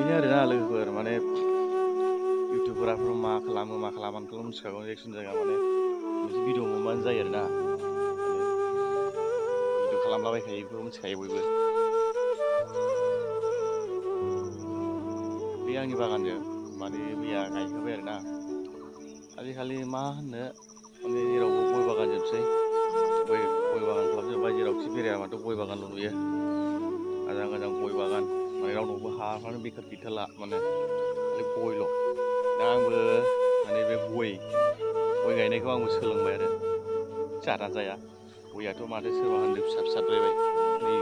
बेनो आरोना लोगोफोर माने इउटुबारफ्रा मा खालामो मा खालामा आंथ' मिथिखागौ जायखिजाया जायगा माने मोनसे भिडिअ माबानो जायो आरोना माने भिडिअ खालामलाबायखायो बेखौ मिथिखायो बयबो। बे आंनि बागानजों माने मैया गायहोबाय आरोना आजिखालि मा होननो माने जेरावबो गय बागान जोबसै गय बागान खालामजोब्बाय जेरावखि बेराया माथो गय बागानल' नुयो आजां गाजां गय बागान माने रावनावबो हाफ्रानो बेखार गैथारला माने खालि गयल'। दा आंबो माने बे गय गायनायखौ आंबो सोलोंबाय आरो जाना जाया गयाथ' माथो सोरबा होनदों फिसा फिसाद्रायबाय नै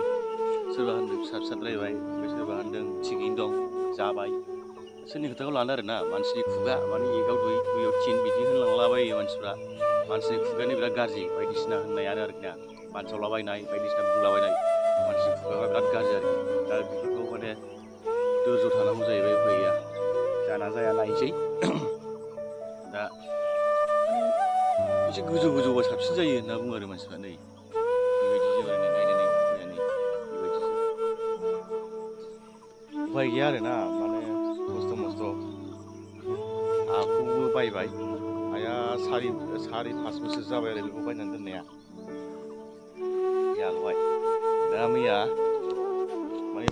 सोरबा होनदों फिसा फिसाद्रायबाय ओमफ्राय सोरबा होनदों थिगैनो दं जाबाय सोरनि खोथाखौ लानो आरोना मानसिनि खुगा माने एगाव दुइ दुइयाव थिन बिदि होनलांलाबायो मानसिफ्रा मानसिनि खुगायानो बिराद गाज्रि बायदिसिना होननायानो आरोखि ना बानसावलाबायनाय बायदिसिना बुंलाबायनाय मानसिनि खुगाफ्रा बिराद गाज्रि आरोखि दा बेफोरखौ माने धोर्ज थानांगौ जाहैबाय उफाय गैया जाना जाया नायनोसै दा माने एसे गोजौ गोजौबा साबसिन जायो होनना बुङो आरो मानसिफ्रा नै बेबायदि जाबाय नायनाय गया नै बेबायदिसो उफाय गैया आरोना माने खस्थ' मस्थ' हाखौबो बायबाय हाया सारि पास बोसोर जाबाय आरो बेखौ बायनानै दोननाया गैयाल'हाय दा मैया माने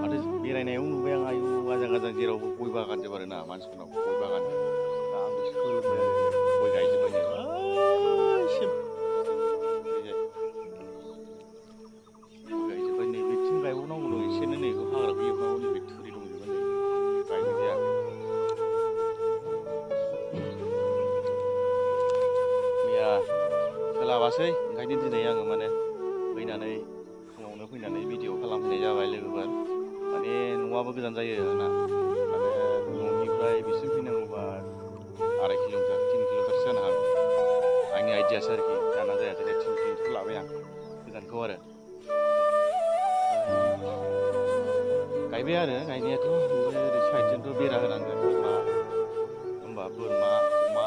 माथो बेरायनायाव नुबाय आं आयु आजां गाजां जेरावबो गय बागान जोब आरोना मानसिफोरनाव गय बागान दा आंबो सोलोंबाय आरो गय गायजोब्बाय नै ओइसिम ओरैजाय गय गायजोब्बाय नै बेथिं गायबावनांगौ दं एसेनो नै बेखौ हाग्राखौ एवनांगौ नैबे थुरि दंजोबो नै गायनाय जायाखै मैया सोलाबासै ओंखायनो दिनै आङो माने फैनानै फुङावनो फैनानै भिडिअ खालामफैनाय जाबाय लोगोफोर माने न'आबो गोजान जायो आंना माने न'निफ्राय बिसिम फैनांगौबा 2.5 किल'मिटार 3 किल'मिटारसो जानो हागौ आंनि आइडियासो आरोखि जाना जायासै दे 3 किल'मिटारखौ लाबाय आं गोजानखौ आरो गायबाय आरो गायनायाथ' ओमफ्राय ओरै साइडजोंथ' बेरा होनांगोन मा होमबा बोरमा अमा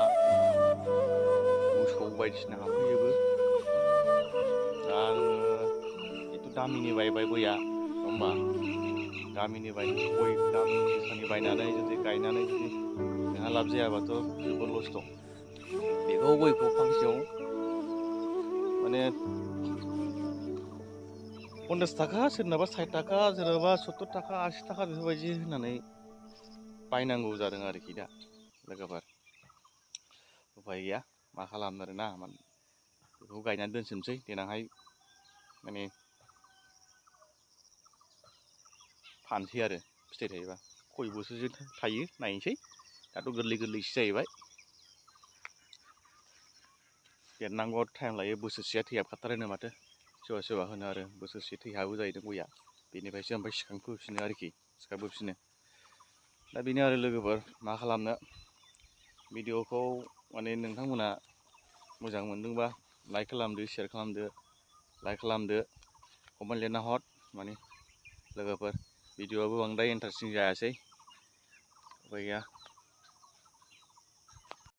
मोसौ बायदिसिना हाबफैजोबो दा आङो जिथु दामिनि बायबाय गया नङा होमबा दामिनि गय दामिनि गोसानि बायनानै जुदि गायनानै जुदि नोंहा लाब जायाबाथ' जोबोद लस्ट बेखौ गयखौ फांसेयाव माने 50 थाखा सोरनाबा 60 थाखा सोरनाबा 70 थाखा 80 थाखा बेफोरबायदि होननानै बायनांगौ जादों आरोखि दा लोगोफोर उफाय गैया मा खालामनो आरोना बेखौ गायनानै दोनसोमसै देनांहाय माने फानसै आरो फिथाइ थायोबा खय बोसोरसो थायो नायनोसै दाथ' गोरलै गोरलैसो जाहैबाय देरनांगौ टाइम लायो बोसोरसेया थैहाबखाथारोनो माथो सोरबा सोरबा होनो आरो बोसोरसे थैहाबो जाहैदों गया बेनिफ्रायसो ओमफ्राय सिखांबोफिनो आरोखि सिखांबोफिनो दा बेनो आरो लोगोफोर मा खालामनो भिडिअखौ माने नोंथांमोना मोजां मोनदोंबा लाइक खालामदो शेयार खालामदो कमेन्ट लिरना हर माने लोगोफोर भिडिअआबो बांद्राय इन्टारेस्टिं जायासै उफाय गैया